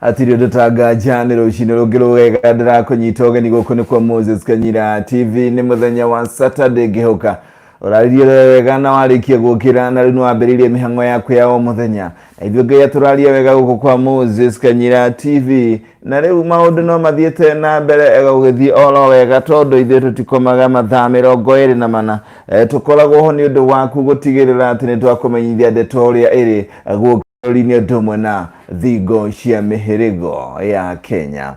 Hatirĩ ũndũ ta nganja nĩ rũcinĩ rũngĩ rũgega ndĩrakũnyita ũgeni gũkũ nĩ kwa Moses Kanyira TV nĩ mũthenya wa Saturday ngĩhoka ũraririe wega na warĩkia gũkĩra na rĩu nĩwambĩrĩirie mĩhang'o yaku ya o mũthenya na ithuĩ Ngai atũraria wega gũkũ kwa Moses Kanyira TV na rĩu maũndũ no mathiĩte na mbere gũgĩthiĩ oro wega tondũ ithuĩ tũtikomaga mathaa 24. Tũkoragwo ho nĩ ũndũ waku gũtigĩrĩra atĩ nĩ twakũmenyithia ndeto ũrĩa ĩrĩ gũkũ bũrũri-inĩ ũndũ ũmwe na thingo cia mĩhĩrĩgo ya Kenya.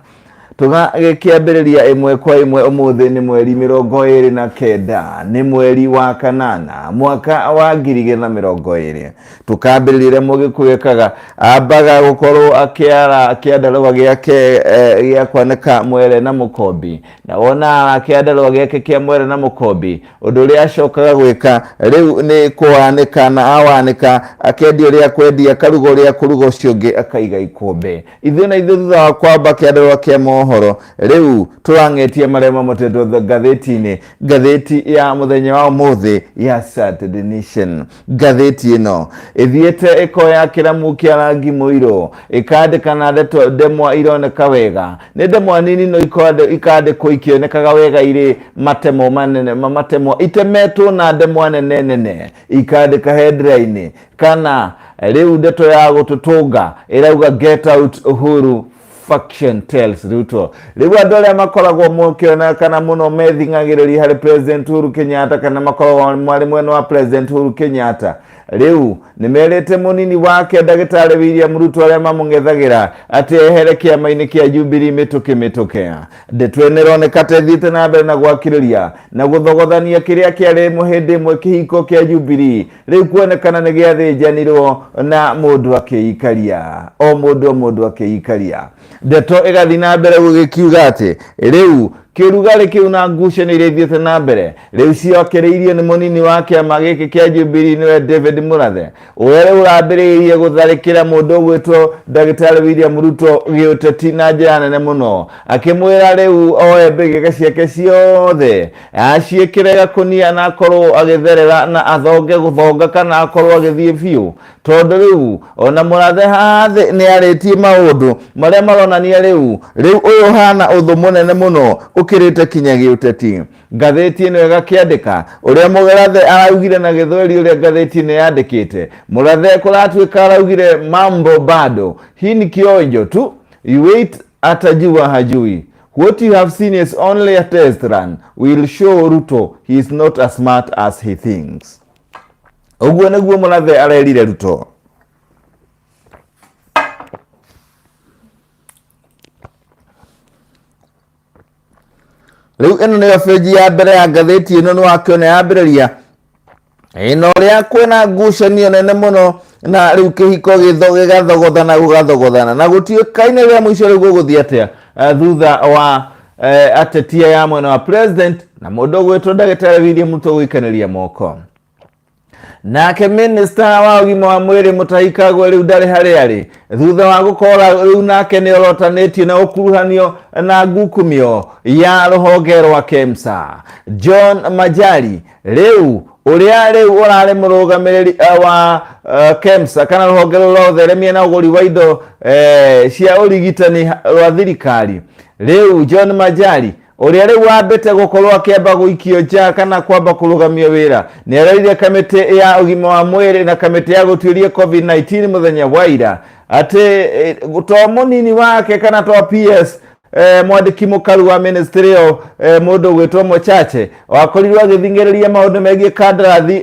Tũgagĩkĩambĩrĩria ĩmwe kwa ĩmwe ũmũthĩ nĩ mweri 29 nĩ mweri wa kanana mwaka wa 2020. Tũkambĩrĩria ũrĩa Mũgĩkũyũ ekaga, ambaga gũkorwo akĩara kĩandarũa gĩake gĩa kwanĩka mwere na mũkombi, na wona ara kĩandarũa gĩake kĩa mwere na mũkombi, ũndũ ũrĩa acokaga gwĩka rĩu nĩ kũwanĩka, na awanĩka akendia ũrĩa akwendia, akaruga ũrĩa akũruga, ũcio ũngĩ akaiga ikũmbĩ. Ithuĩ na ithuĩ thutha wa kwamba kĩandarũa kĩa mohoro, rĩu tũrang'etia marĩa mamotetwo ngathĩti-inĩ, ngathĩti ya mũthenya wa ũmũthĩ ya Saturday Nation. Ngathĩti ĩno ĩthiĩte ĩkoya kĩramu kĩa rangi mũirũ, ĩkandĩka na ndeto ndemwa ironeka wega. Nĩ ndemwa nini no ikandĩkwo ikĩonekaga wega irĩ matemo manene, matemo itemetwo na ndemwa nene nene, ikandĩka headline kana rĩu ndeto ya gũtũtũnga ĩrauga get out Uhuru faction tells Ruto. Rĩu andũ arĩa makoragwo mũkĩonekana mũno mething'agĩrĩria harĩ President Uhuru Kenyatta kana makoragwo marĩ mwena wa President Uhuru Kenyatta rĩu nĩ merĩte mũnini wake ndagĩtarĩ William Ruto arĩa mamũng'ethagĩra atĩ ehere kĩama-inĩ kĩa Jubilee mĩtũkĩ mĩtũkĩ. Ndeto ĩno ĩroneka ta ĩthiĩte na mbere na gwakĩrĩria na gũthogothania kĩrĩa kĩarĩ hĩndĩ ĩmwe kĩhiko kĩa Jubilee rĩu kuonekana nĩ gĩathĩnjanirwo na mũndũ akĩikaria o mũndũ o mũndũ akĩikaria. Ndeto ĩgathiĩ na mbere gũgĩkiuga atĩ rĩu kĩrugarĩ kĩu na ngucanio iria ithiĩte na mbere rĩu ciokĩrĩirio nĩ mũnini wa kĩama gĩkĩ kĩa Jubilee nĩwe David Murathe ũrĩa rĩu ũrambĩrĩirie gũtharĩkĩra mũndũ ũgwĩtwo ndagĩtarĩ William Ruto gĩũteti na njĩra nene mũno, akĩmwĩra rĩu oe mbĩgĩka ciake ciothe aciĩkĩre gakũnia na akorwo agĩtherera na athonge gũthonga kana akorwo agĩthiĩ biũ, tondũ rĩu ona Mũrathe haha thĩ nĩ arĩtie maũndũ marĩa maronania rĩu rĩu ũyũ hana ũthũ mũnene mũno ũkĩrĩte kinya gĩũteti. Ngathĩti ĩno ĩgakĩandĩka ũrĩa Mũrathe araugire na gĩthweri ũrĩa ngathĩti ĩno yandĩkĩte. Mũrathe kũratuĩka araugire mambo bado, hii ni kionjo tu, you wait atajua hajui. What you have seen is only a test run. We'll show Ruto he is not as smart as he thinks. Ũguo nĩguo Mũrathe arerire Ruto. Rĩu ĩno nĩyo benji ya mbere ya ngathĩti ĩno nĩ wakĩona yambĩrĩria ĩno ũrĩa kwĩna ngucanio nene mũno na rĩu kĩhiko gĩgathogothana gũgathogothana na gũtiũkaine rĩa mũico rĩu gũgũthiĩ atĩa thutha wa ateti aya mwena wa president na mũndũ ũgwĩtwo ndagĩtarĩ William Ruto gũikanĩria moko. Nake minista wa ũgima wa mwĩrĩ Mutahi Kagwe rĩu ndarĩ harĩa arĩ thutha wa gũkorwo rĩu nake nĩ orotanĩtio na gũkuruhanio na ngukumio ya rũhonge rwa KEMSA. John Majari rĩu ũrĩa rĩu ũrarĩ mũrũgamĩrĩri wa KEMSA kana rũhonge rũrũ rwa ũtheremia na ũgũri wa indo cia ũrigitani rwa thirikari, rĩu John Majari ũrĩa rĩu wambĩte gũkorwo akĩamba gũikio nja kana kwamba kũrũgamio wĩra nĩ arerire kamĩtĩ ya ũgima wa mwĩrĩ na kamĩtĩ ya gũtuĩria COVID-19 mũthenya wa ira atĩ to mũnini wake kana to PS mwandĩki mũkaru wa ministry ĩyo mũndũ ũgwĩtwo Mochache wakorirwo agĩthing'ĩrĩria maũndũ megiĩ kandarathi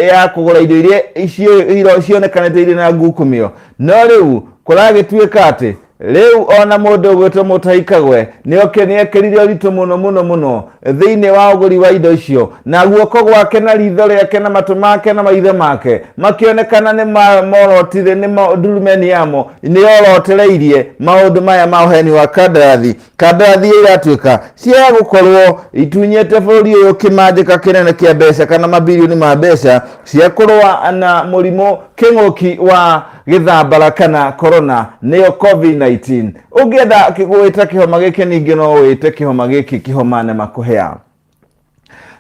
ya kũgũra indo iria cionekanĩte irĩ na ngukumio, no rĩu kũragĩtuĩka atĩ rĩu ona mũndũ ũgwĩtwo Mutahi Kagwe nĩekĩrire ũritũ mũno mũno mũno thĩinĩ wa ũgũri wa indo icio, na guoko gwake na ritho rĩake na matũ make na maitho make makĩonekana nĩ morotire nĩ ndurumeni yamo nĩ orotereirie maũndũ maya ma ũheani wa kandarathi. Kandarathi iria iratuĩka cia gũkorwo itunyĩte bũrũri ũyũ kĩmanjĩka kĩnene kĩa mbeca kana mabirioni ma mbeca cia kũrũa na mũrimũ kĩng'ũki wa gĩthambara kana corona nĩyo COVID-19. Ũngĩenda gwĩta kĩhoma gĩkĩ ningĩ no wĩte kĩhoma gĩkĩ kĩhoma nema kũhĩa.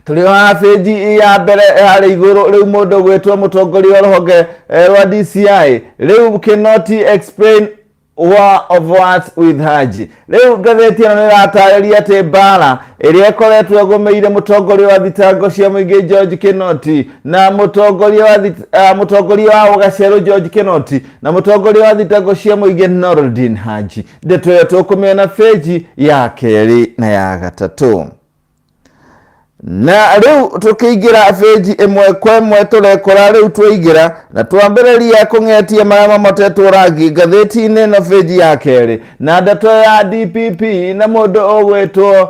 Tũrĩ o haha bĩnji ya mbere harĩa igũrũ, rĩu mũndũ ũgwĩtwo mũtongoria wa rũhonge rwa DCI rĩu Kinoti explain war of words with Haji. Rĩu ngathĩti ĩno nĩ ĩratarĩria atĩ mbara ĩrĩa ĩkoretwo ĩgũmĩire mũtongoria wa thitango cia mũingĩ George Kinoti na mũtongoria wa mũtongoria wa Gacerũ George Kinoti na mũtongoria wa thitango cia mũingĩ Noordin Haji. Ndeto ĩyo tũkũmĩona bĩnji ya kerĩ na ya gatatũ. Na rĩu tũkĩingĩra bĩnji ĩmwe kwa ĩmwe tũrekora rĩu twaingĩra na twambĩrĩria kũng'etia marĩa mamotetwo rangi ngathĩti-inĩ ĩno bĩnji ya kerĩ na ndeto ya DPP na mũndũ ũgwĩtwo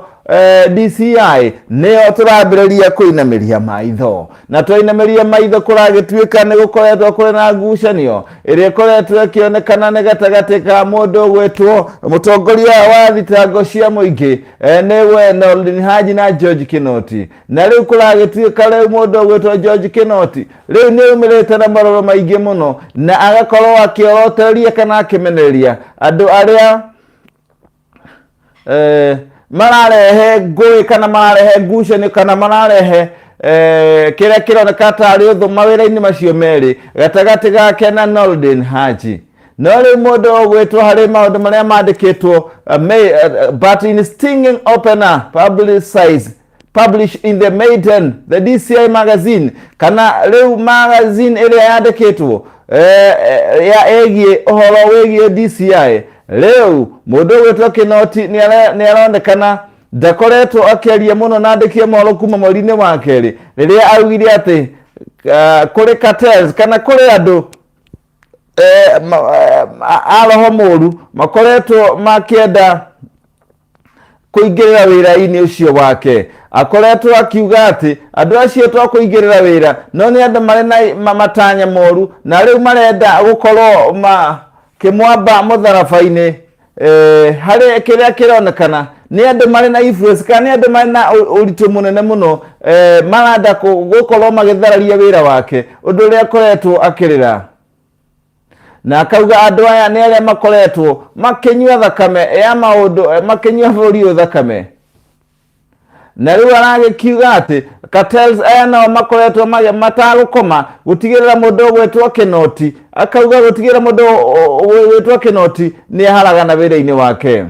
DCI nĩyo tũrambĩrĩria kũinamĩria maitho. Na twainamĩria maitho kũragĩtuĩka nĩ gũkoretwo kũrĩ na ngucanio ĩrĩa ĩkoretwo ĩkĩonekana nĩ gatagatĩ ka mũndũ ũgwĩtwo mũtongoria wa thitango cia mũingĩ nĩwe Noordin Haji na George Kinoti. Na rĩu kũragĩtuĩka rĩu mũndũ ũgwĩtwo George Kinoti rĩu nĩ aumĩrĩte na marũrũ maingĩ mũno na agakorwo akĩorotereria kana akĩmenereria andũ arĩa mararehe ngũĩ kana mararehe ngucanio kana mararehe kĩrĩa kĩroneka tarĩ ũthũ mawĩra-inĩ macio merĩ gatagatĩ gake na Noordin Haji. No rĩu mũndũ ũgwĩtwo harĩ maũndũ marĩa mandĩkĩtwo, but in stinging opener publicized published in the Maiden, the DCI magazine, kana rĩu magazine ĩrĩa yandĩkĩtwo ya ĩgiĩ ũhoro wĩgiĩ DCI. Rĩu mũndũ ũgwĩtwo Kinoti nĩ aronekana ndakoretwo akĩaria mũno na andĩki a mohoro kuma mweri-inĩ wa kerĩ rĩrĩa augire atĩ kũrĩ cartels kana kũrĩ andũ a roho mũru makoretwo makĩenda kũingĩrĩra wĩra-inĩ ũcio wake. Akoretwo akiuga atĩ andũ acio to kũingĩrĩra wĩra no nĩ andũ marĩ na matanya moru na rĩu marenda gũkorwo makĩmwamba mũtharaba-inĩ. Harĩ kĩrĩa kĩronekana nĩ andũ marĩ na influence kana nĩ andũ marĩ na ũritũ mũnene mũno, marenda gũkorwo magĩthararia wĩra wake, ũndũ ũrĩa akoretwo akĩrĩra na akauga andũ aya nĩ arĩa makoretwo makĩnyua thakame ya maũndũ, makĩnyua bũrũri ũyũ thakame. Na rĩu aragĩkiuga atĩ cartels aya nao makoretwo matagũkoma gũtigĩrĩra mũndũ ũgwĩtwo Kinoti, akauga gũtigĩrĩra mũndũ ũgwĩtwo Kinoti nĩ aharagana wĩra-inĩ wake.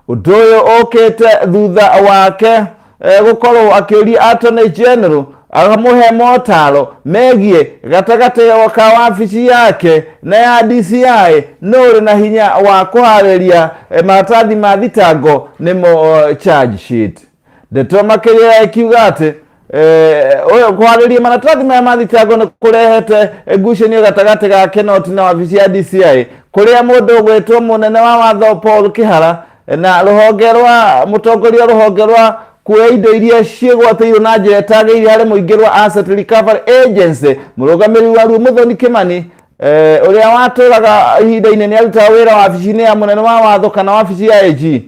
Ũndũ ũyũ ũkĩte thutha wake gũkorwo akĩũria Attorney General akamũhe motaro megiĩ gatagatĩ ka wabici yake na ya DCI nũ ũrĩ na hinya wa kũharĩria maratathi ma thitango nĩmo charge sheet. Ndeto makĩria ĩkiuga atĩ ũyũ kũharĩria maratathi maya ma thitango nĩ kũrehete ngucanio gatagatĩ ga Kinoti na wabici ya DCI, kũrĩa mũndũ ũgwĩtwo mũnene wa watho Paul Kihara na rũhonge rwa mũtongoria rũhonge rwa kuoya indo iria ciĩgwatĩirwo na njĩra ĩtagĩrĩire harĩ mũingĩ rwa Asset Recovery Agency, mũrũgamĩrĩri waruo Muthoni Kimani ũrĩa watũraga ihinda-inĩ nĩ arutaga wĩra wabici-inĩ ya mũnene wa watho kana wabici ya AG,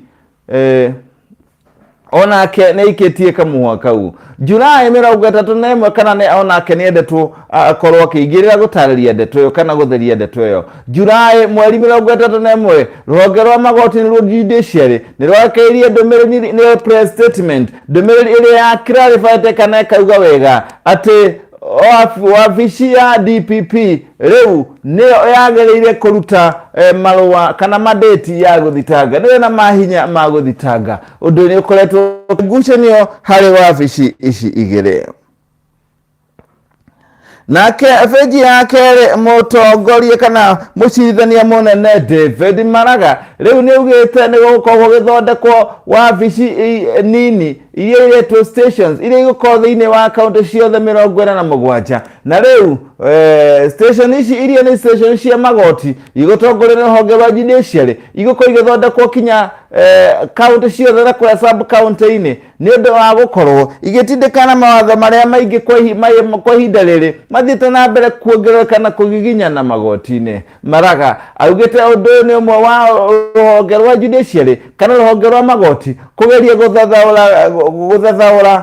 onake nĩ aikĩtie kamũhwa kau Julai 31, kana nĩ onake nĩ endetwo akorwo akĩingĩrĩra gũtarĩria ndeto ĩyo kana gũtheria ndeto ĩyo. Julai mweri 31, rũhonge rwa magoti nĩruo judiciary nĩ rwakĩirie ndũmĩrĩri, nĩyo press statement, ndũmĩrĩri ĩrĩa ya clarifyte kana ĩkauga wega atĩ wabici ya DPP rĩu nĩyo yagĩrĩire kũruta marũa kana mandate ya gũthitanga, nĩyo na mahinya ma gũthitanga. Ũndũ nĩ ũkoretwo ngucanio harĩ wabici ici igĩrĩ. Nake benji ya kerĩ, mũtongoria kana mũcirithania mũnene David Maraga rĩu nĩ augĩte nĩ gũgũkorwo gũgĩthondekwo wabici nini iria iretwo stations iria igũkorwo thĩinĩ wa kaunti ciothe 47. Na rĩu station ici iria nĩ station cia magoti igũtongorio nĩ rũhonge rwa judiciary igũkorwo igĩthondekwo kinya kaunti ciothe na kũrĩa sub county-inĩ nĩ ũndũ wa gũkorwo igĩtindĩkana mawatho marĩa maingĩ kwa ihinda rĩrĩ mathiĩte na mbere kuongerereka na kũgiginyana magoti-inĩ. Maraga augĩte ũndũ ũyũ nĩ ũmwe wa rũhonge rwa judiciary kana rũhonge rwa magoti kũgeria gũthathaũra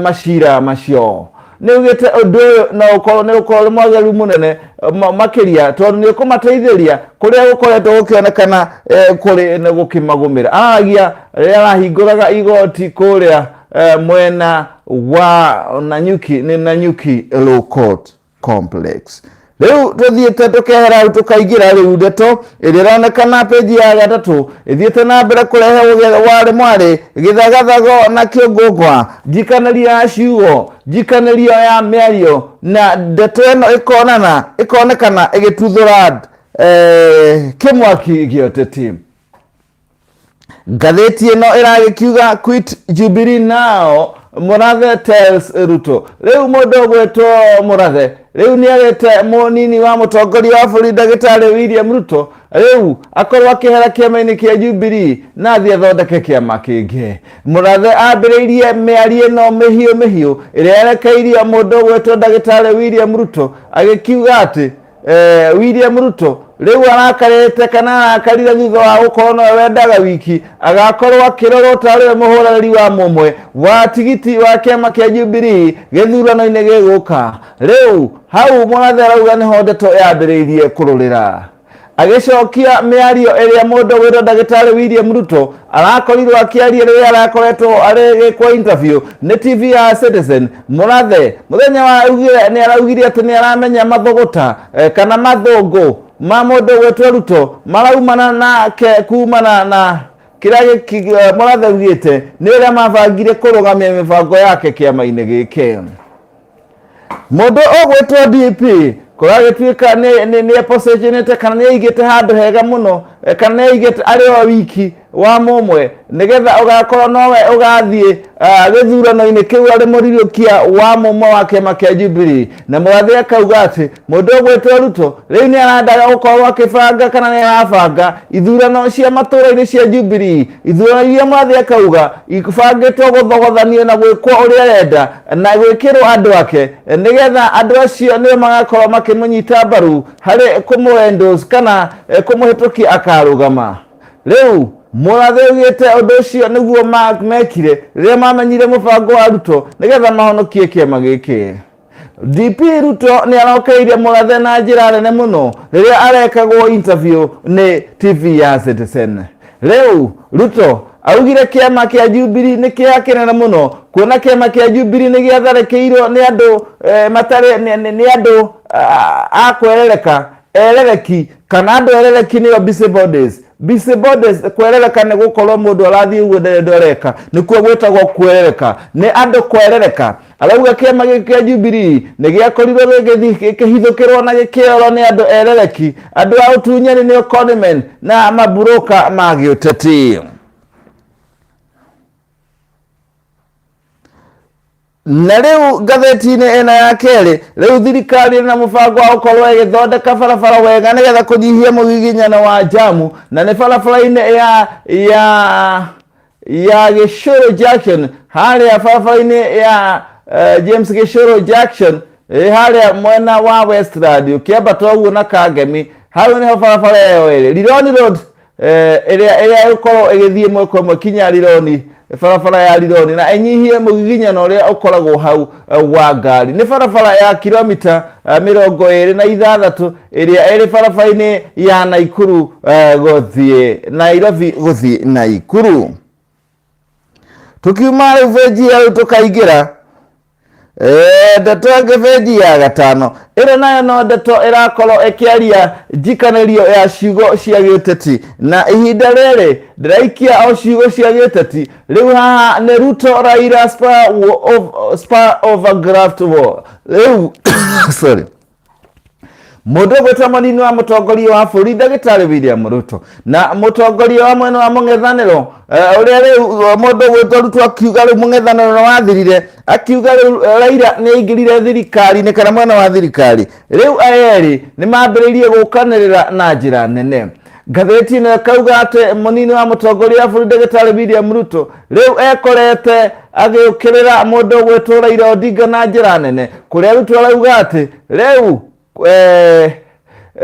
macira macio. Nĩ augĩte ũndũ ũyũ no ũkorwo nĩ ũkorwo ũrĩ mwagĩrĩru mũnene makĩria tondũ nĩ ũkũmateithĩria kũrĩa gũkoretwo gũkĩonekana kũrĩ nĩ gũkĩmagũmĩra. Aragia rĩrĩa arahingũraga igoti kũrĩa Mwena wa Nanyuki nĩ Nanyuki Law Court Complex. Rĩu tũthiĩte tũkehera hau tũkaingĩra rĩu ndeto ĩrĩa ĩronekana peji ya gatatũ ĩthiĩte na mbere kũrehe warĩ mwarĩ gĩthagathago na kĩũngũngwa njikanĩrio ya ciugo njikanĩrio ya mĩario na ndeto ĩno ĩkonana ĩkonekana ĩgĩtuthũra kĩmwaki gĩa ũteti. Ngathĩti ĩno ĩragĩkiuga "Quit Jubilee now", Murathe tells Ruto. Rĩu mũndũ ũgwĩtwo Murathe rĩu nĩ arĩte mũnini wa mũtongoria wa bũrũri ndagĩtarĩ William Ruto rĩu akorwo akĩhera kĩama-inĩ kĩa Jubilee na athiĩ athondeke kĩama kĩngĩ. Murathe ambĩrĩirie mĩario ĩno mĩhiũ mĩhiũ ĩrĩa yerekeirio mũndũ ũgwĩtwo ndagĩtarĩ William Ruto agĩkiuga atĩ William Ruto rĩu arakarĩte kana arakarire thutha wa gũkorwo nowe wendaga wiki agakorwo akĩrorwo tarĩ we mũhũranĩri wa mũmwe wa tigiti wa kĩama kĩa Jubilee gĩthurano-inĩ gĩgũka. Rĩu hau Mũrathe arauga nĩho ndeto yambĩrĩirie kũrũrĩra. Agĩcokia mĩario ĩrĩa mũndũ ũgwĩtwo ndagĩtarĩ William Ruto arakorirwo akĩaria rĩrĩa arakoretwo arĩgĩkwo interview nĩ TV ya Citizen, Mũrathe mũthenya wa augire nĩ araugire atĩ nĩ aramenya mathũgũta kana mathũngũ ma mũndũ ũgwĩtwo Ruto maraumana nake kumana na kĩrĩa Mũrathe augĩte nĩ ũrĩa mabangire kũrũgamia mĩbango yake kĩama-inĩ gĩkĩ. Mũndũ ũgwĩtwo DP kũragĩtuĩka nĩ epositionĩte kana nĩ aigĩte handũ hega mũno kana nĩ aigĩte arĩ o wiki wa mũmwe nĩgetha ũgakorwo nowe ũgathiĩ gĩthurano-inĩ kĩu arĩ mũrirũkia wa mũmwe wa kĩama kĩa Jubilee. Na Mũrathe akauga atĩ mũndũ ũgwĩtwo Ruto rĩu nĩ arendaga gũkorwo akĩbanga kana nĩ arabanga ithurano cia matũũra-inĩ cia Jubilee, ithurano iria Mũrathe akauga ibangĩtwo gũthogothanio na gwĩkwo ũrĩa arenda na gwĩkĩrwo andũ ake nĩgetha andũ acio nĩo magakorwo makĩmũnyita mbaru harĩ kũmũ endorse kana kũmũhĩtũkia akarũgama. Rĩu Mũrathe augĩte ũndũ ũcio nĩguo mekire rĩrĩa mamenyire mũbango wa Ruto nĩgetha mahonokie kĩama gĩkĩ. DP Ruto nĩ arokeire Mũrathe na njĩra nene mũno rĩrĩa arekagwo interview nĩ TV ya Citizen. Rĩu Ruto augire kĩama kĩa Jubilee nĩ kĩeha kĩnene mũno kuona kĩama kĩa Jubilee nĩ gĩatharĩkĩirwo nĩ andũ matarĩ nĩ andũ a kwerereka erereki kana andũ erereki nĩo busybodies. Busybodies kwerereka nĩ gũkorwo mũndũ arathiĩ ũguo ndarĩ ũndũ areka, nĩkuo gwĩtagwo kwerereka, nĩ andũ kwerereka. Arauga kĩama gĩkĩ kĩa Jubilee nĩ gĩakorirwo gĩkĩhithũkĩrwo na gĩkĩorwo nĩ andũ erereki, andũ a ũtunyani nĩo conmen na maburoka ma gĩũteti. Na rĩu ngathĩti-inĩ ĩno ya kerĩ, rĩu thirikari ĩna mũbango wa gũkorwo ĩgĩthondeka barabara wega nĩgetha kũnyihia mũgiginyano wa jamu, na nĩ barabara-inĩ ya Gĩcũrũ Junction, harĩa barabara-inĩ ya James Gĩcũrũ Junction harĩa mwena wa Westland ũkĩambata ũguo na Kangemi, hau nĩho barabara ĩyo ĩrĩ Rironi Road ĩrĩa ĩgũkorwo ĩgĩthiĩ ĩmwe kwa ĩmwe kinya Rironi, barabara ya Rironi, na ĩnyihie mũgiginyano ũrĩa ũkoragwo hau wa ngari. Nĩ barabara ya kilomita 26 ĩrĩa ĩrĩ barabara-inĩ ya Naikuru gũthiĩ Nairobi gũthiĩ Naikuru. Tukiuma rĩu benji ya rĩu tũkaingĩra ndeto ĩngĩ benji ya gatano ĩno nayo no ndeto ĩrakorwo ĩkĩaria njikanĩrio ya ciugo cia gĩũteti, na ihinda rĩrĩ ndĩraikia o ciugo cia gĩũteti. Rĩu haha nĩ Ruto Raila spar over graft war. Rĩu sorry, mũndũ ũgwĩtwo mũnini wa mũtongoria wa bũrũri ndagĩtarĩ William Ruto na mũtongoria wa mwena wa mũng'ethanĩro ũrĩa rĩu mũndũ ũgwĩtwo Ruto akiuga rĩu mũng'ethanĩro nĩ wathirire, akiuga rĩu Raila nĩ aingĩrire thirikari-inĩ kana mwena wa thirikari. Rĩu aya erĩ nĩ mambĩrĩirie gũkanĩrĩra na njĩra nene. Ngathĩti ĩno ĩkauga atĩ mũnini wa mũtongoria wa bũrũri ndagĩtarĩ William Ruto rĩu ekorete agĩũkĩrĩra mũndũ ũgwĩtwo Raila Odinga na njĩra nene, kũrĩa Ruto arauga atĩ rĩu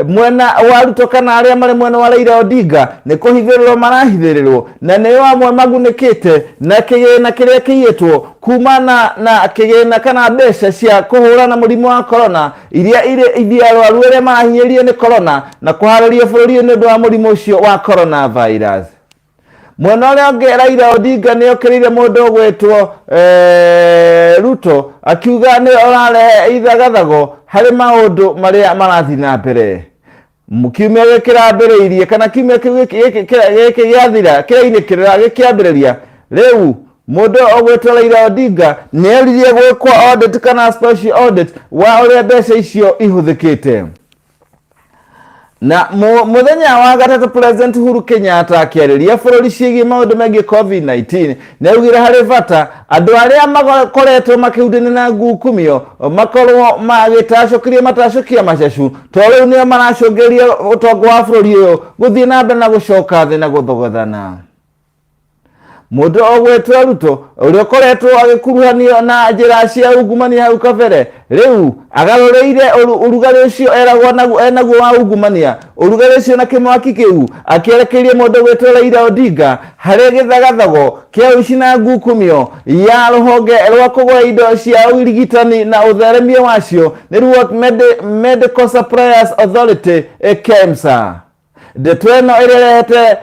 mwena wa Ruto kana arĩa marĩ mwena wa Raila Odinga nĩ kũhithĩrĩrwo marahithĩrĩrwo, na nĩo amwe magunĩkĩte na kĩgĩna kĩrĩa kĩiyĩtwo kumana na kĩgĩna kana mbeca cia kũhũrana mũrimũ wa corona iria irĩ ithia arwaru arĩa marahinyĩrĩrio nĩ corona na kũharĩria bũrũri ũyũ nĩ ũndũ wa mũrimũ ũcio wa coronavirus. Mwena ũrĩa ũngĩ, Raila Odinga nĩ okĩrĩire mũndũ ũgwĩtwo Ruto, akiuga nĩ ũrarehe ithagathago harĩ maũndũ marĩa marathiĩ na mbere. Kiumia gĩkĩ kĩrambĩrĩirie, kana kiumia kĩu gĩkĩ gĩathira, kĩrainĩ kĩrĩa gĩkĩambĩrĩria rĩu, mũndũ ũgwĩtwo Raila Odinga nĩ eririe gwĩkwo audit kana special audit wa ũrĩa mbeca icio ihũthĩkĩte. Na mũthenya wa gatatũ, President Uhuru Kenyatta akĩarĩria bũrũri ciĩgiĩ maũndũ megiĩ COVID-19, nĩ augire harĩ bata andũ arĩa makoretwo makĩhutania na ngukumio makorwo magĩtacũkĩrio matacũkia macacu, tondũ rĩu nĩo maracũngĩrĩria ũtonga wa bũrũri ũyũ gũthiĩ na mbere na gũcoka thĩ na gũthogothana. Mũndũ ũgwĩtwo Ruto, ũrĩa ũkoretwo agĩkuruhanio na njĩra cia ungumania hau kabere, rĩu agarũrĩire ũrugarĩ ũcio eragwo enaguo wa ungumania, ũrugarĩ ũcio na kĩmwaki kĩu akĩerekeirie mũndũ ũgwĩtwo Raila Odinga harĩ gĩthagathago kĩa ũici na ngukumio ya rũhonge rwa kũgũra indo cia ũrigitani na ũtheremia wacio, nĩruo Medical Suppliers Authority, KEMSA. Ndeto ĩno ĩrĩa ĩrehete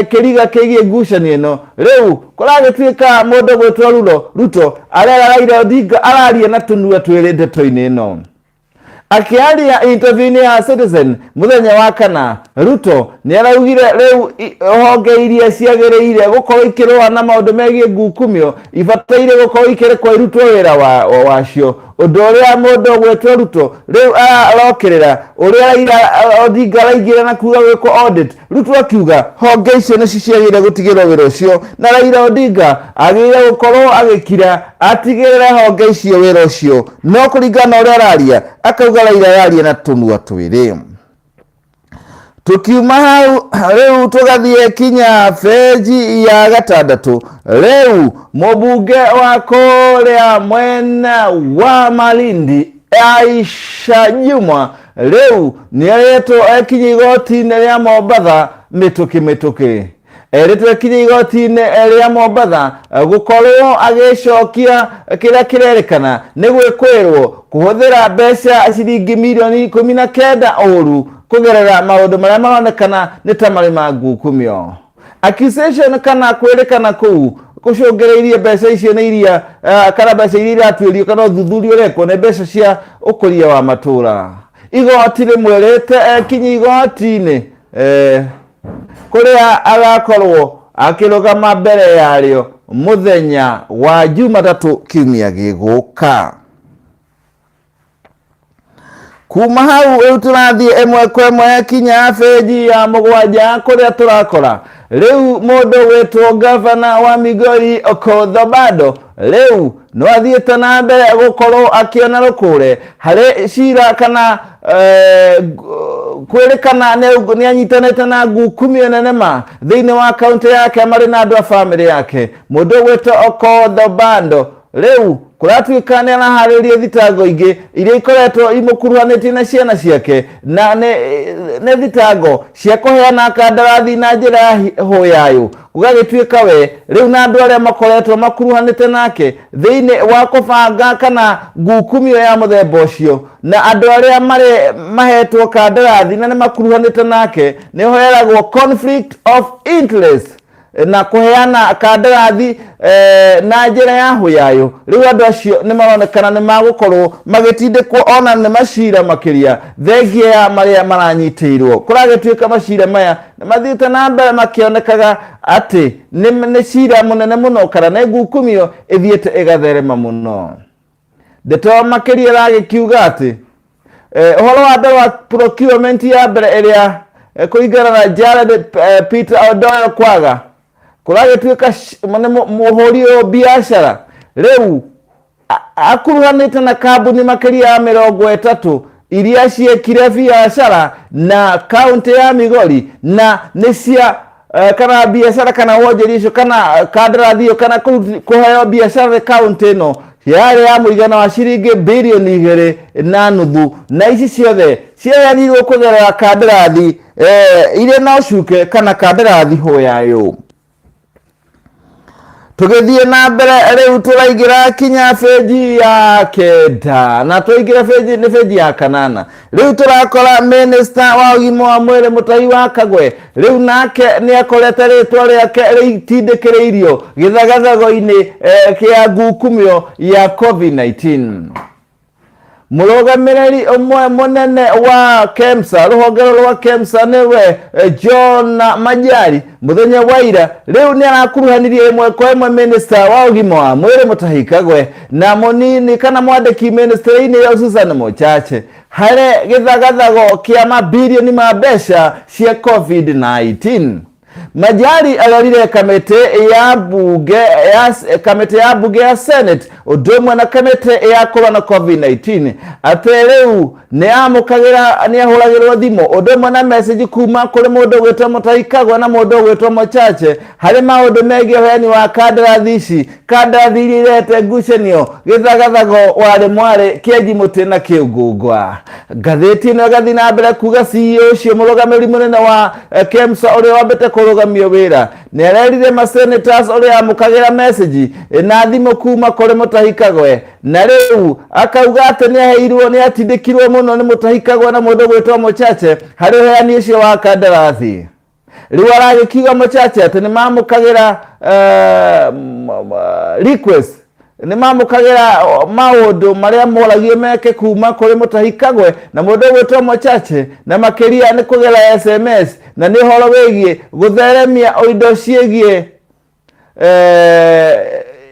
kĩriga kĩgiĩ ngucanio ĩno, rĩu kũragĩtuĩka mũndũ gwĩtwo Ruto arera Raila Odinga araria na tũnua twĩrĩ ndeto-inĩ ĩno. Akĩaria interview-inĩ ya Citizen mũthenya wa kana, Ruto nĩ araugire rĩu honge iria ciagĩrĩire gũkorwo ikĩrũa na maũndũ megiĩ ngukumio ibataire gũkorwo ikĩrekwo irutwo wĩra wacio, ũndũ ũrĩa mũndũ ũgwĩtwo Ruto rĩu arokĩrĩra ũrĩa Raila Odinga araingĩra na kuga gwĩkwo audit. Ruto akiuga honge icio nĩcio ciagĩrĩire gũtigĩrwo wĩra ũcio, na Raila Odinga agĩrĩire gũkorwo agĩkira atigĩrĩre honge icio wĩra ũcio. No kũringana na ũrĩa araria, akauga Raila araria na tũnua twĩrĩ. Tukiuma hau rĩu tũgathiĩ kinya benji ya gatandatũ. Rĩu mũmbunge wa kũrĩa mwena wa Malindi, Aisha Jumwa, rĩu nĩaretwo ekinye igoti-inĩ rĩa Mombatha mĩtũkĩ mĩtũkĩ. Erĩtwo ekinye igoti-inĩ rĩa Mombatha gũkorwo agĩcokia kĩrĩa kĩrerĩkana nĩ gwĩkwĩrwo kũhũthĩra mbeca ciringi mirioni 19 ũru kũgerera maũndũ marĩa maronekana nĩ ta marĩ ma ngukumio. Accusation kana kwĩrĩkana kũu kũcũngĩrĩirie mbeca icio nĩ iria kana mbeca iria iratuĩrio kana ũthuthuria ũrekwo nĩ mbeca cia ũkũria wa matũra. Igoti rĩmwĩrĩte ekinye igoti-inĩ kũrĩa agakorwo akĩrũgama mbere yarĩo mũthenya wa Jumatatũ kiumia gĩgũka. Kuma hau rĩu tũrathiĩ ĩmwe kwa ĩmwe kinya benji ya mũgwanja, kũrĩa tũrakora rĩu mũndũ gwĩtwo gavana wa Migori, Okoth Obado, rĩu no athiĩte na mbere gũkorwo akĩona rũkũre harĩ cira kana kwĩrĩkana nĩ anyitanĩte na ngukumio nene ma thĩinĩ wa kaunti yake marĩ na andũ a bamĩrĩ yake. Mũndũ ũgwĩtwo Okoth Obado rĩu kũratuĩka nĩ araharĩria thitango ingĩ iria ikoretwo imũkuruhanĩtie na ciana ciake, na nĩ thitango cia kũheana kandarathi na njĩra ya hũyayũ. Gũgagĩtuĩka we rĩu na andũ arĩa makoretwo makuruhanĩte nake thĩinĩ wa kũbanga kana ngukumio ya mũthemba ũcio, na andũ arĩa marĩ mahetwo kandarathi na nĩ makuruhanĩte nake, nĩ hoeragwo conflict of interest na kũheana kandarathi na njĩra ya hũyayũ. Rĩu andũ acio nĩ maronekana nĩ magũkorwo magĩtindĩkwo ona nĩ macira makĩria thengia ya marĩa maranyitĩirwo. Kũragĩtuĩka macira maya nĩ mathiĩte na mbere makĩonekaga atĩ nĩ cira mũnene mũno kana nĩ ngukumio ĩthiĩte ĩgatherema mũno. Ndeto makĩria ĩragĩkiuga atĩ ũhoro wa mbere wa procurement ya mbere ĩrĩa kũringana na Jared Peter Odoyo kwaga kũragĩtuĩka nĩ mũhũri ũyũ biacara rĩu akuruhanĩte na kambuni makĩria ya 30 iria ciekire biacara na kaunti ya Migori, na nĩ cia kana biacara kana wonjoria icio kana kandarathi ĩyo kana kũheo biacara nĩ kaunti ĩno yarĩ ya mũigana wa ciringi birioni 2.5, na ici ciothe ciaheanirwo kũgerera kandarathi iria no cuke kana kandarathi hũyayũ. Tũgĩthiĩ na mbere rĩu tũraingĩra kinya benji ya 9 na twaingĩra benji nĩ benji ya 8. Rĩu tũrakora minista wa ũgima wa mwĩrĩ Mutahi wa Kagwe rĩu nake nĩ akorete rĩtwa rĩake rĩtindĩkĩrĩirio gĩthagathago-inĩ kĩa ngukumio ya COVID-19. Mũrũgamĩrĩri ũmwe mũnene wa KEMSA, rũhonge rwa KEMSA nĩwe John Majari, mũthenya wa ira rĩu nĩ arakuruhanirie ĩmwe kwa ĩmwe minista wa ũgima wa mwĩrĩ Mutahi Kagwe na mũnini kana mwandĩki ministry-inĩ ĩyo Susan Mochache harĩ gĩthagathago kĩa mabirioni ma mbeca cia COVID-19. Majari arorire kamĩtĩ ya bunge ya kamĩtĩ ya bunge ya Senate ũndũ ũmwe na kamĩtĩ ya kũrũa na COVID-19 atĩ rĩu nĩ amũkagĩra nĩ ahũragĩrwo thimũ ũndũ ũmwe na message kuma kũrĩ mũndũ ũgwĩtwo Mutahi Kagwe na mũndũ ũgwĩtwo Mochache harĩ maũndũ megiĩ ũheani wa kandarathi ici, kandarathi iria irehete ngucanio gĩthagathago warĩ mwarĩ kĩenji mũtĩ na kĩũngũngwa. Ngathĩti ĩno ĩgathiĩ na mbere kuga CEO ũcio mũrũgamĩrĩri mũnene wa KEMSA ũrĩa wambĩte kũrũgamio wĩra nĩ arerire ma senators ũrĩa amũkagĩra message na thimũ kuma kũrĩ Mutahi Kagwe, na rĩu akauga atĩ nĩ aheirwo nĩ atindĩkirwo mũno nĩ Mutahi Kagwe na mũndũ ũgwĩtwo Mochache harĩ ũheani ũcio wa kandarathi. Rĩu aragĩkiuga Mochache atĩ nĩ mamũkagĩra request, nĩ mamũkagĩra maũndũ marĩa moragio meke kuma kũrĩ Mutahi Kagwe na mũndũ ũgwĩtwo Mochache, na makĩria nĩ kũgera SMS na nĩ ũhoro wĩgiĩ gũtheremia indo ciĩgiĩ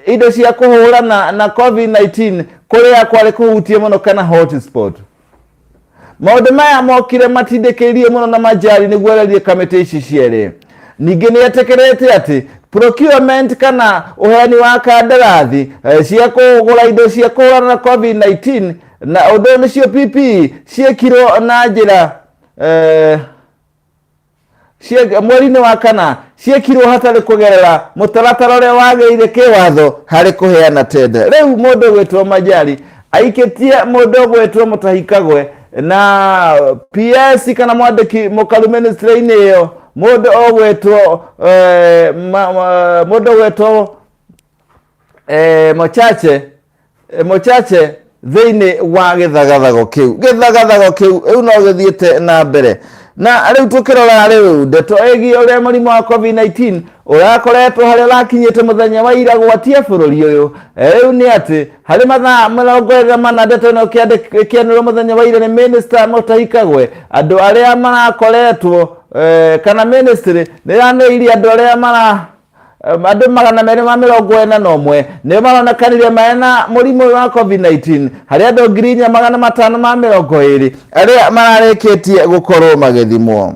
indo cia kũhũrana na COVID-19 kũrĩa kwarĩ kũhutie mũno kana hotspot. Maũndũ maya mokire matindĩkĩrĩirio mũno na Majari nĩguo arerie kamĩtĩ ici cierĩ. Ningĩ nĩ etĩkĩrĩte atĩ procurement kana ũheani wa kandarathi cia kũgũra indo cia kũhũrana na COVID-19 na ũndũ nĩcio PPE ciĩkirwo na njĩra mweri-inĩ wa 4 ciĩkirwo hatarĩ kũgerera mũtaratara ũrĩa wagĩrĩire kĩwatho harĩ kũheana tenda. Rĩu mũndũ ũgwĩtwo Majari aikĩtie mũndũ ũgwĩtwo Mutahi Kagwe na PS kana mwandĩki mũkaru ministry-inĩ ĩyo mũndũ ũgwĩtwo mũndũ ũgwĩtwo Mochache Mochache thĩinĩ wa gĩthagathago kĩu. Gĩthagathago kĩu rĩu no gĩthiĩte na mbere. Na rĩu tũkĩrora rĩu ndeto ĩgiĩ ũrĩa mũrimũ wa COVID-19 ũrakoretwo harĩa ũrakinyĩte mũthenya wa ira gwatia bũrũri ũyũ. Rĩu nĩ atĩ harĩ mathaa 24 ndeto ĩno ĩkĩanĩrĩrwo mũthenya wa ira nĩ Minister Mutahi Kagwe, andũ arĩa marakoretwo kana ministry nĩ ĩranĩrĩirie andũ arĩa mara andũ 241 nĩo maronekanire mena mũrimũ ũyũ wa COVID-19 harĩ andũ 4520 arĩa mararĩkĩtie gũkorwo magĩthimwo.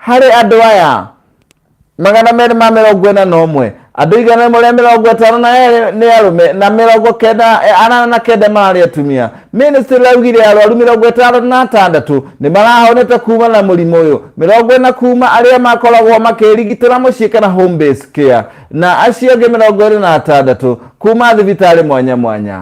Harĩ andũ aya 241 andũ 152 nĩ arũme na 99 mararĩ atumia. Ministry ĩraugire arwaru 56 nĩ marahonete kuma na mũrimũ ũyũ, 40 kuma arĩa makoragwo makĩrigitĩra mũciĩ kana home base care, na acio angĩ 26 kuma thibitarĩ mwanya mwanya.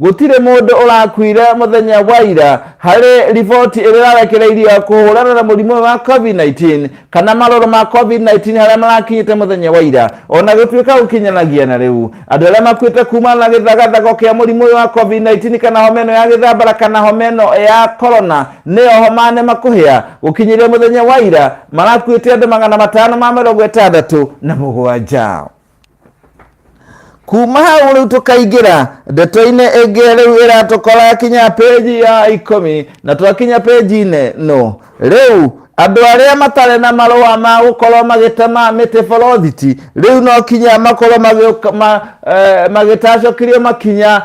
Gũtirĩ mũndũ ũrakuire mũthenya wa ira harĩ riboti ĩrĩa ĩrarekereirio kũhũrana na mũrimũ wa COVID-19 kana marũrũ ma COVID-19 harĩa marakinyĩte mũthenya wa ira, ona gũtuĩka gũkinyanagia na rĩu andũ arĩa makuĩte kumana na gĩthagathago kĩa mũrimũ ũyũ wa COVID-19 kana homa ĩno ya gĩthambara kana homa ĩno ya corona nĩyo homa nene kũhĩa gũkinyĩria mũthenya wa ira marakuĩte andũ 567. Kuma hau rĩu tũkaingĩra ndeto-inĩ ĩngĩ rĩu ĩratũkora kinya page ya 10 na twakinya page-inĩ no rĩu andũ arĩa matarĩ na marũa ma gũkorwo magĩtema mĩtĩ borothiti rĩu no kinya makorwo magĩtacũkĩrio makinya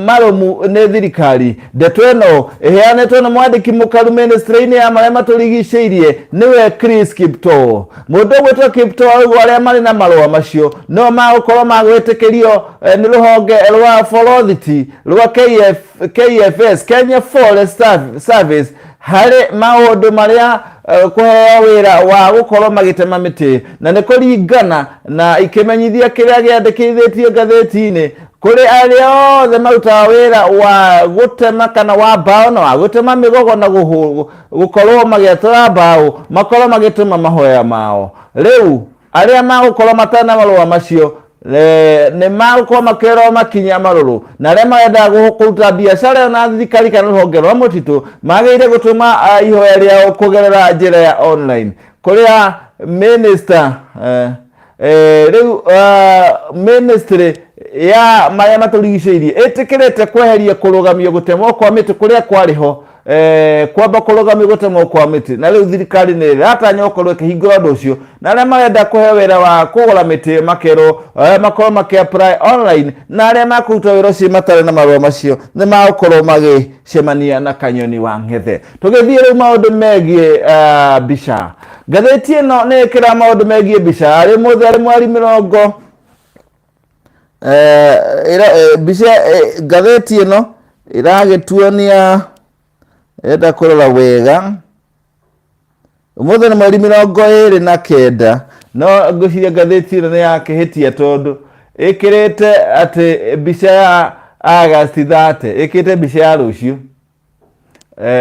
marũmu nĩ thirikari. Ndeto ĩno ĩheanĩtwo nĩ mwandĩki mũkaru ministry-inĩ ya marĩa matũrigicĩirie nĩwe Chris Kiptoo. Mũndũ ũgwĩtwo Kiptoo arauga arĩa marĩ na marũa macio no magũkorwo magwĩtĩkĩrio nĩ rũhonge rwa borothiti rwa KFS, Kenya Forest Service, harĩ maũndũ marĩa kũheo wĩra wa gũkorwo magĩtema mĩtĩ, na nĩ kũringana na ikĩmenyithia kĩrĩa gĩandĩkithĩtio ngathĩti-inĩ kũrĩ arĩa othe marutaga wĩra wa gũtema kana wa mbaũ na wa gũtema mĩgogo na gũkorwo magĩatũra mbaũ makorwo magĩtũma mahoya mao. Rĩu arĩa magũkorwo matarĩ na marũa macio Nĩ magũkorwo makĩrorwo makinya marũrũ, na arĩa marenda kũruta biacara ĩyo na thirikari kana rũhonge rwa mũtitũ magĩrĩire gũtũma ihoya rĩao kũgerera njĩra ya online kũrĩa minister rĩu ministry ya marĩa matũrigicĩirie ĩtĩkĩrĩte kweheria kũrũgamio gũtemwo kwa mĩtĩ kũrĩa kwarĩ ho, kwamba kũrũgamio gũtemwo kwa mĩtĩ, na rĩu thirikari nĩ ĩratanya gũkorwo ĩkĩhingũra ũndũ ũcio, na arĩa marenda kũheo wĩra wa kũgũra mĩtĩ makerwo makorwo makĩ apply online, na arĩa makũruta wĩra ũcio matarĩ na marũa macio nĩ magũkorwo magĩcemania na kanyoni wa ng'ethe. Tũgĩthiĩ rĩu maũndũ megiĩ mbica, ngathĩti ĩno nĩ ĩkĩra maũndũ megiĩ mbica arĩ mũthĩ arĩ mweri mĩrongo mbica, ngathĩti ĩno ĩragĩtuonia ĩrenda kũrora wega ũmũthĩ nĩ mweri 29, no ngwĩciria ngathĩti ĩno nĩ yakĩhĩtia tondũ ĩkĩrĩte atĩ mbica ya August 30, ĩkĩrĩte mbica ya rũciũ.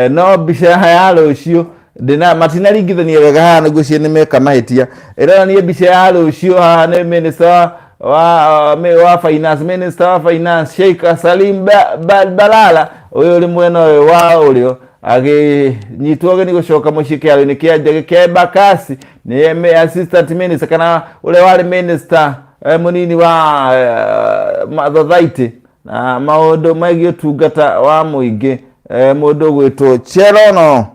No mbica ya rũciũ ndĩna matinaringithania wega haha, nĩ ngwĩciria nĩ meka mahĩtia. Ĩronania mbica ya rũciũ haha nĩ minister wa finance, minister wa finance Sheikh Salim Balala, ũyũ ũrĩ mwena ũyũ wa ũrĩo agĩnyitwo ũgeni gũcoka mũciĩ kĩharo-inĩ kĩa ndege kĩa Embakasi nĩ assistant minister kana ũrĩa warĩ minister mũnini wa thothaitĩ na maũndũ megiĩ ũtungata wa mũingĩ, mũndũ ũgwĩtwo Cherono,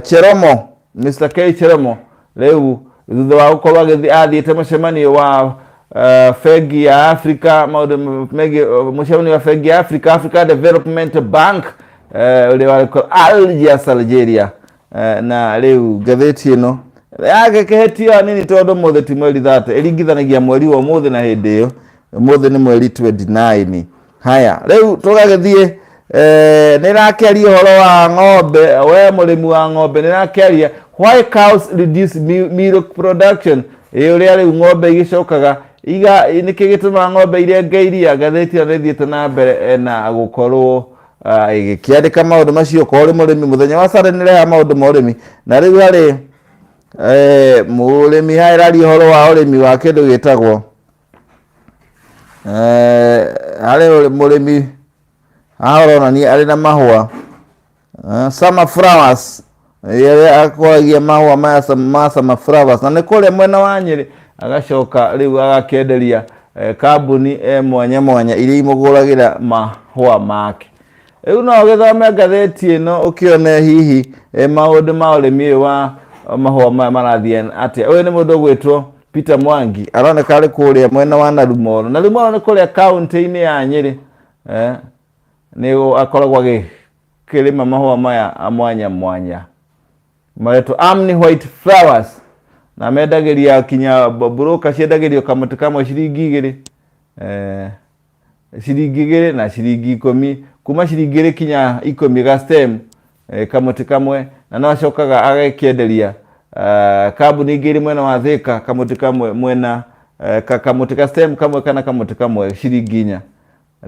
Cheromo, Mr K Cheromo. Rĩu thutha wa gũkorwo agĩthiĩ athiĩte mũcemanio wa bengi ya Africa, maũndũ megiĩ mũcemanio wa bengi ya Africa, Africa Development Bank, ũrĩa warĩ Algiers, Algeria. Na rĩu ngathĩti ĩno yagĩkĩhĩtia nini tondũ ũmũthĩ ti mweri 30, ĩringithanagia mweri wa ũmũthĩ na hĩndĩ ĩyo. Ũmũthĩ nĩ mweri 29. Haya, rĩu tũgagĩthiĩ, nĩ ĩrakĩaria ũhoro wa ng'ombe. We mũrĩmi wa ng'ombe, nĩ ĩrakĩaria why cows reduce milk production, ĩ ũrĩa rĩu ng'ombe igĩcokaga iga nĩkĩ gĩtũmaga ng'ombe irenge iria. Ngathĩti ĩno nĩ ĩthiĩte na mbere na gũkorwo ĩgĩkĩandĩka maũndũ macio. Korwo ũrĩ mũrĩmi, mũthenya wa Saturday nĩ ĩrehaga maũndũ ma ũrĩmi, na rĩu harĩ mũrĩmi haha ĩraria ũhoro wa ũrĩmi wa kĩndũ gĩtagwo harĩ mũrĩmi haha ũronania arĩ na mahũa, summer flowers, ĩrĩa akũragia mahũa maya ma summer flowers, na nĩ kũrĩa mwena wa Nyĩrĩ, agacoka rĩu agakĩenderia kambuni mwanya mwanya iria imũgũragĩra mahũa make. Rĩu no ũgĩthome ngathĩti ĩno ũkĩone hihi maũndũ ma ũrĩmi ũyũ wa mahũa maya marathiĩ atĩa. Ũyũ nĩ mũndũ ũgwĩtwo Peter Mwangi, aroneka arĩ kũrĩa mwena wa Narumoro. Narumoro nĩ kũrĩa kaũntĩ-inĩ ya Nyĩrĩ, nĩ akoragwo agĩkĩrĩma mahũa maya mwanya mwanya maretwo Amni White Flowers, na mendagĩria kinya broker, ciendagĩrio kamũtĩ kamwe ciringi 2, ciringi 2 na ciringi 10, kuma ciringi 2 kinya 10 ga stem, kamũtĩ kamwe, na no acokaga agakĩenderia kambuni ingĩ irĩ mwena wa Thika kamũtĩ kamwe mwena kamũtĩ ka stem kamwe kana kamũtĩ kamwe ciringi 4.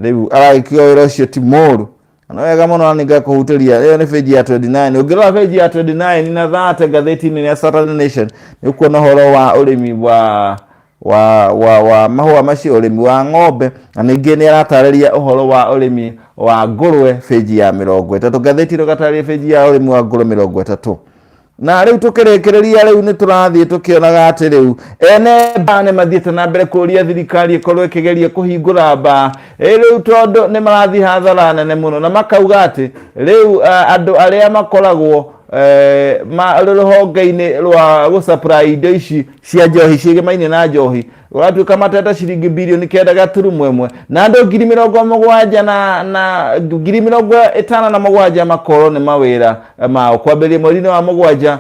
Rĩu aragĩkiuga wĩra ũcio ti mũru na wega mũno, na nĩngakũhutĩria. Ĩyo nĩ page ya 29. Ũngĩrora page ya 29 na 30 ngathĩti-inĩ ya Saturday Nation, nĩ ũkuona ũhoro wa ũrĩmi wa mahũa macio, ũrĩmi wa ng'ombe, na ningĩ nĩ aratarĩria ũhoro wa ũrĩmi wa ngũrwe page ya 30. Ngathĩti ĩno ĩgatarĩria page ya ũrĩmi wa ngũrwe 30. Na rĩu tũkĩrĩkĩrĩria, rĩu nĩ tũrathiĩ tũkĩonaga atĩ rĩu ene mbaa nĩ mathiĩte na mbere kũria thirikari ĩkorwo ĩkĩgeria kũhingũra mbaa rĩu tondũ nĩ marathiĩ hathara nene mũno, na makauga atĩ rĩu andũ arĩa makoragwo rũhonge-inĩ rwa gũsupply indo ici cia njohi ciĩgemaine na njohi ũratuĩka mateta ciringi birioni 9.1, na andũ 70,000 na 57,000 makorwo nĩ mawĩra mao kwambĩrĩria mweri-inĩ wa mũgwanja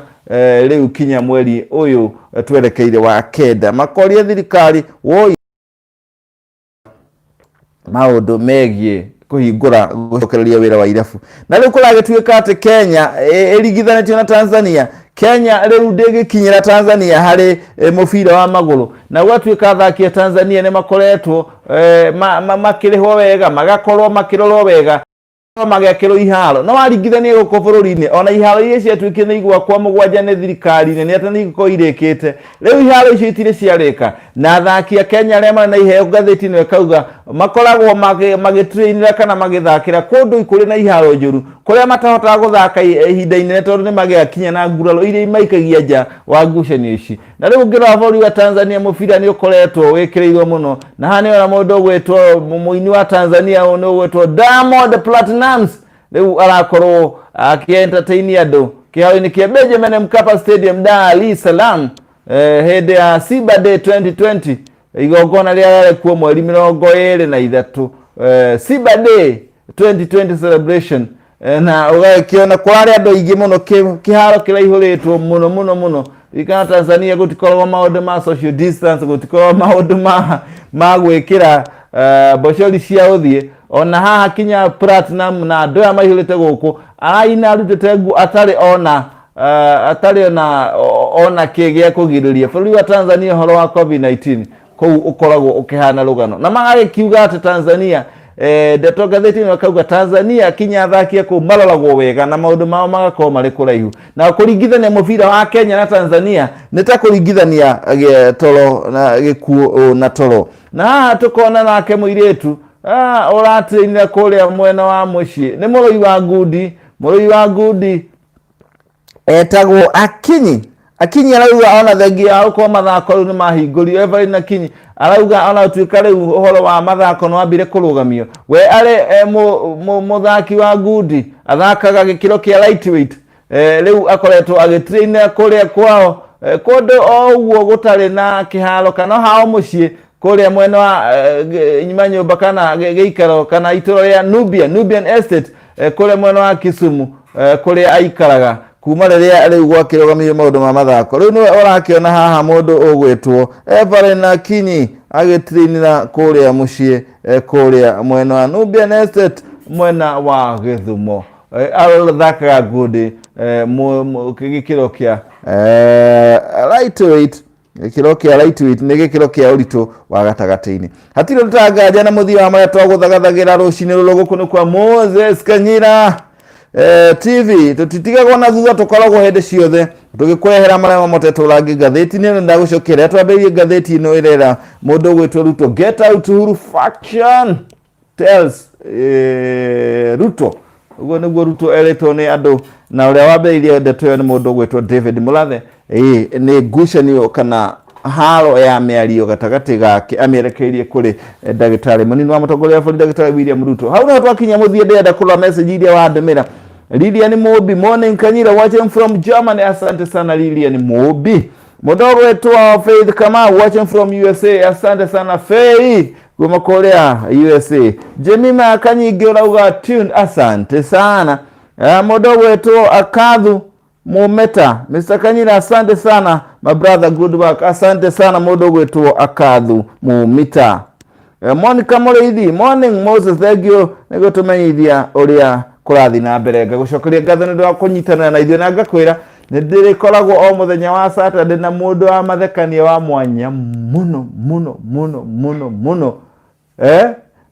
rĩu kinya mweri ũyũ twerekeire wa kenda. Makoria thirikari woi maũndũ megiĩ kũhingũra gũcokereria wĩra wa irabu. Na rĩu kũragĩtuĩka atĩ Kenya ĩringithanĩtio na Tanzania, Kenya rĩu ndĩgĩkinyĩra Tanzania harĩ mũbira wa magũrũ, na gwatuĩka athaki a Tanzania nĩ makoretwo makĩrĩhwo wega, magakorwo makĩrorwo wega, magĩakĩrwo iharo. No waringithania gũkũ bũrũri-inĩ, ona iharo iria ciatuĩkire nĩ igwakwa mũgwanja nĩ thirikari nene atĩ nĩ igũkorwo irĩkĩte, rĩu iharo icio itirĩ ciarĩka. Na athaki a Kenya arĩa marĩ na iheo, ngathĩti ĩno ĩkauga makoragwo magĩtrainĩra kana magĩthakĩra kũndũ kũrĩ na iharo njũru, kũrĩa matahotaga gũthaka ihinda inene tondũ nĩ magĩaga kinya na nguraro iria imaikagia nja wa ngucanio ici. Na rĩu ũngĩrora bũrũri wa Tanzania, mũbira nĩ ũkoretwo wĩkĩrĩirwo mũno, na haha nĩ ona mũndũ ũgwĩtwo mũini wa Tanzania nĩ ũgwĩtwo Diamond Platnumz rĩu arakorwo akĩ-entertain andũ kĩharo-inĩ kĩa Benjamin Mkapa Stadium, Dar es Salaam, hĩndĩ ya Simba Day 2020, igongona rĩrĩa rĩarĩ kuo mweri 23, Simba Day 2020 celebration. Na ũgakĩona kũrarĩ andũ aingĩ mũno, kĩharo kĩraihũrĩtwo mũno mũno mũno. Ririkana Tanzania gũtikoragwo maũndũ ma social distance, gũtikoragwo maũndũ ma gwĩkĩra mbocori cia ũthiĩ. Ona haha kinya Platinum na andũ aya maihũrĩte gũkũ, araina arutĩte nguo, atarĩ ona kĩ gĩa kũgirĩrĩria. Bũrũri wa Tanzania, ũhoro wa COVID-19 kũu ũkoragwo ũkĩhana rũgano, na magagĩkiuga atĩ Tanzania, ndeto ngathĩti ĩno ĩkauga Tanzania kinya athaki a kũu maroragwo wega na maũndũ mao magakorwo marĩ kũraihu. Na kũringithania mũbira wa Kenya na Tanzania nĩ ta kũringithania toro na gĩkuũ na toro. Na haha tũkona nake mũirĩtu ũratrainĩra kũrĩa mwena wa mũciĩ, nĩ mũrũi wa ngundi. Mũrũi wa ngundi etagwo Akinyi. Akinyi arauga ona thengia ya gũkorwo mathako rĩu nĩ mahingũrio, Evelyn Akinyi arauga ona gũtuĩka rĩu ũhoro wa mathako nĩ wambire kũrũgamio, we arĩ mũthaki wa ngundi athakaga gĩkĩro kĩa lightweight. Rĩu akoretwo agĩtrainĩra kũrĩa kwao, kũndũ o ũguo gũtarĩ na kĩharo kana hao mũciĩ kũrĩa mwena wa nyuma nyũmba kana gĩikaro kana itũra rĩa Nubia, Nubian Estate, kũrĩa mwena wa Kisumu, kũrĩa aikaraga kuma rĩrĩa rĩu gwakĩrũgamirio maũndũ ma mathako. Rĩu nĩwe ũrakĩona haha mũndũ ũgwĩtwo Evelyn Akinyi agĩtrainĩra kũrĩa mũciĩ, kũrĩa mwena wa Nubian Estate, mwena wa Gĩthumo. Athakaga ngundi gĩkĩro kĩa lightweight. Gĩkĩro kĩa lightweight nĩ gĩkĩro kĩa ũritũ wa gatagatĩ-inĩ. Hatirĩ ũndũ tanganja na mũthia wa marĩa twagũthagathagĩra rũcinĩ rũrũ. Gũkũ nĩ kwa Moses Kanyira TV, tũtitigagwo na thutha, tũkoragwo hĩndĩ ciothe tũgĩkũrehera marĩa mamotetwo rangi ngathĩti-inĩ. Na ndagũcokeria twambĩrĩrie ngathĩti ĩno ĩrera mũndũ ũgwĩtwo "Ruto get out, Uhuru faction tells Ruto". Ũguo nĩguo Ruto erĩtwo nĩ andũ, na ũrĩa wambĩrĩirie ndeto ĩyo nĩ mũndũ ũgwĩtwo David Murathe. Ĩĩ, nĩ ngucanio kana haro ya mĩario gatagatĩ gake amĩerekeirie kũrĩ ndagĩtarĩ mũnini wa mũtongoria wa bũrũri, ndagĩtarĩ William Ruto. Hau niho twakinya mũthia. Ndĩrenda kũrora message iria wandũmĩra. Lilian Mobi, "Morning Kanyira, watching from Germany." Asante sana, Lilian Mobi. Mũndũ ũgwĩtwo Faith Kamau, "Watching from USA." Asante sana, Faith, kuma kũrĩa USA. Jemima Kanyingĩ ũrauga "Tuned", asante sana. Mũndũ ũgwĩtwo Akathu Mumeta, "Mr. Kanyira, asante sana my brother, good work." Asante sana, mũndũ ũgwĩtwo Akathu Mumita. Monica Mũrĩithi, "Morning Moses, thank you nĩ gũtũmenyithia ũrĩa kũrathiĩ na mbere." Ngagũcokeria ngatho nĩ ũndũ wa kũnyitanĩra na ithuĩ, na ngakwĩra nĩ ndĩrĩkoragwo o mũthenya wa Saturday na mũndũ wa mathekania wa mwanya mũno mũno mũno mũno mũno,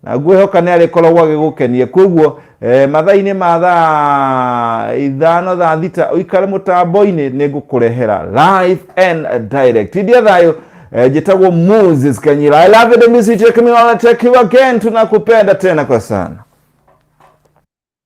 na ngwĩhoka nĩ arĩkoragwo agĩgũkenia. Koguo mathaa-inĩ ma thaa 5, thaa 6, ũikare mũtambo-inĩ, nĩ ngũkũrehera live and direct. Tindia thayũ. Njĩtagwo Moses Kanyira. I love you, miss you, take me all, take you again. Tunakupenda tena kwa sana.